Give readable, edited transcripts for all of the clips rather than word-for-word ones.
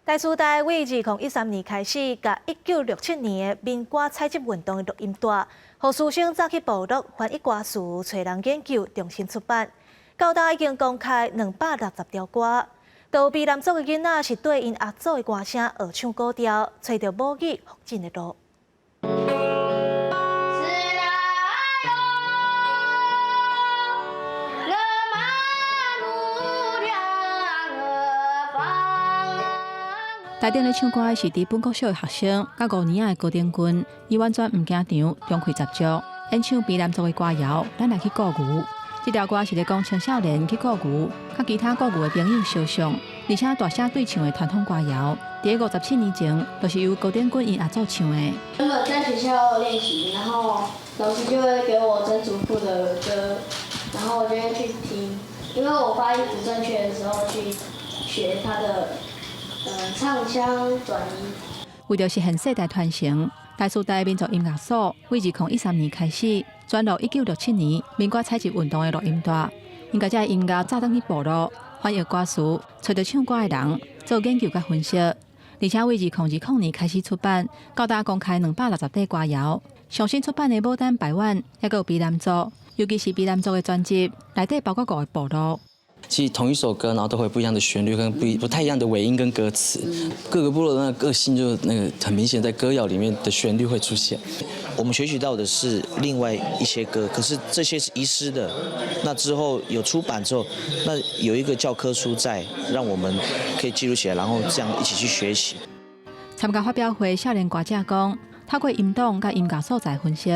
台師大對2013年開始，共1967年的民歌採集運動的錄音帶，予師生走去部落翻譯歌詞，揣人研究，重新出版。到今已經公開260條歌。都卑南族的囡仔是對𪜶阿祖的歌聲學唱古調，揣著母語復振的路。台頂咧唱歌的是佇本國小的學生，佮5年仔的高頂軍，伊完全毋驚場，中氣十足，演唱卑南族的歌謠。咱來去顧牛，這條歌是咧講青少年去顧牛，佮其他顧牛的朋友相像，而且大聲對唱的傳統歌謠。佇57年前，就是由高頂軍𪜶阿祖唱的。原本在學校練習，然後老師就會給我曾祖父的歌，然後我就會去聽，因為我發音不正確的時候去學他的。唱腔轉音。為著實現世代傳承，台師大民族音樂所對2013年開始轉錄1967年民歌採集運動的錄音帶，𪜶共這音樂載轉去部落，翻譯歌詞，揣著唱歌的人做研究佮分析，而且對2020年開始出版，到今公開260塊歌謠。上新出版的《牡丹百萬》，猶閣有卑南族，尤其是卑南族的專輯，內底包括五個部落。其實同一首歌，然後都會有不一樣的旋律跟不太一樣的尾音跟歌詞，各個部落的那個個性就那個很明顯，在歌謠裡面的旋律會出現。我們學習到的是另外一些歌，可是這些是遺失的。那之後有出版之後，那有一個教科書在，讓我們可以記錄起來，然後這樣一起去學習。參加發表會少年歌者講，透過音檔佮音樂素材分析，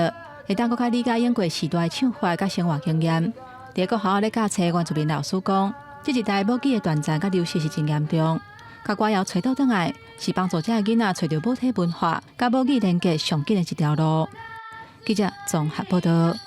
會當閣較理解經過時代的唱法佮生活經驗。佇國校咧教冊原住民老師講，這一代母語的斷層佮流失是真嚴重。共歌謠揣倒轉來，是幫助這个囡仔揣著母體文化佮母語連結上緊的一條路。記者綜合報道。